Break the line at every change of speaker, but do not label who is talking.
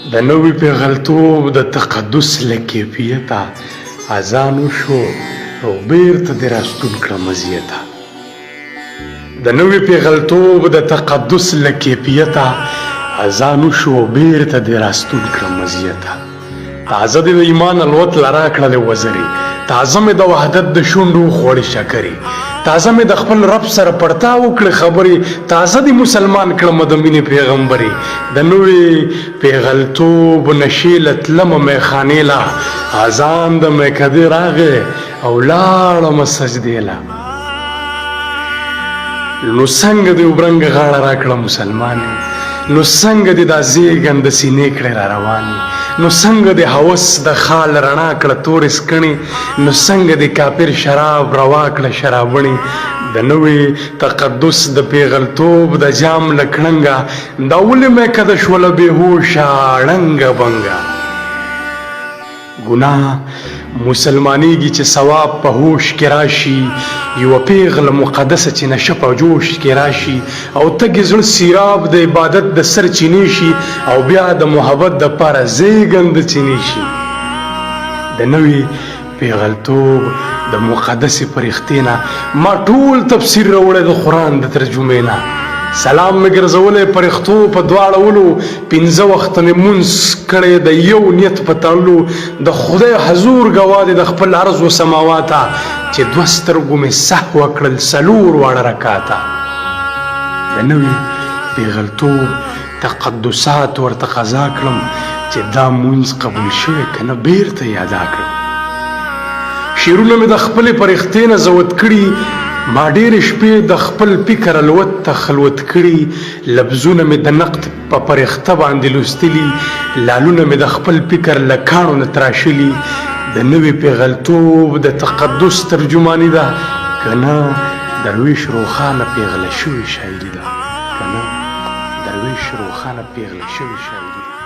د نوي پېغلتوب د تقدس له کیفیته اذان وشو او بیرته دې راستون کړه مزیته. د نوي پېغلتوب د تقدس له کیفیته اذان وشو او بیرته دې راستون کړه مزیته. تازه دې د ایمان الوت له راکړلې وزرې، تازه مې د وحدت د شونډو وخوړې شکرې، تازه مې د خپل رب سره پړتا وکړې خبرې، تازه دې مسلمان کړمه د مینې پیغمبرې، د نوې پیغلتوب نشې له تلمه میخانې له، اذان د میکدې راغی او لاړمه سجدې له. نو څنګه دې وبرنګه غاړه راکړه مسلمانې، نو څنګه دې دا زیږنده سینې کړې را روانې، نو څنګه دې هوس د خال رڼا کړه تورې سکڼې، نو څنګه دې کافر شراب روا کړه شرابڼې. د نوې تقدس د پیغلتوب د جام له کړنګه دا ولې میکده شوله بې هوشه ړنګه بنګه. ګناه مسلمانېږي چې ثواب په هوش کې راشي، یوه پېغله مقدسه چې نشه په جوش کې راشي، او تږي زړه سیراب د عبادت د سر چینې شي، او بیا د محبت د پاره زېږنده چینې شي. د نوي پېغلتوب د مقدسې پرښتې نه ما ټول تفسیر راوړی د قرآن د ترجمې نه. سلام مې ګرځولی پرښتو په دواړه ولو، پنځه وخته مې مونځ کړی د یو نیت په تړلو، د خدای حضور ګواه دی د خپل ارض و سماواته، چې دوه سترګو مې سهوه کړل څلور واړه رکاته. د نوي پېغلتوب تقدسات ورته قضا کړم، چې دا مونځ قبول شوی که نه بېرته یې ادا کړم. شعرونه مې د خپلې پرښتې نه زوت کړي، ما ډېرې شپې د خپل فکر الوت ته خلوت کړي، لفظونه مې د نقد په پرښته باندې لوستلي، لالونه مې د خپل فکر له کاڼو نه تراشلي، د نوي پېغلتوب د تقدس ترجماني ده که نه دروېش روښانه پېغله شوې شاعري ده که نه دروېش روښانه پېغله شوې شاعري ده.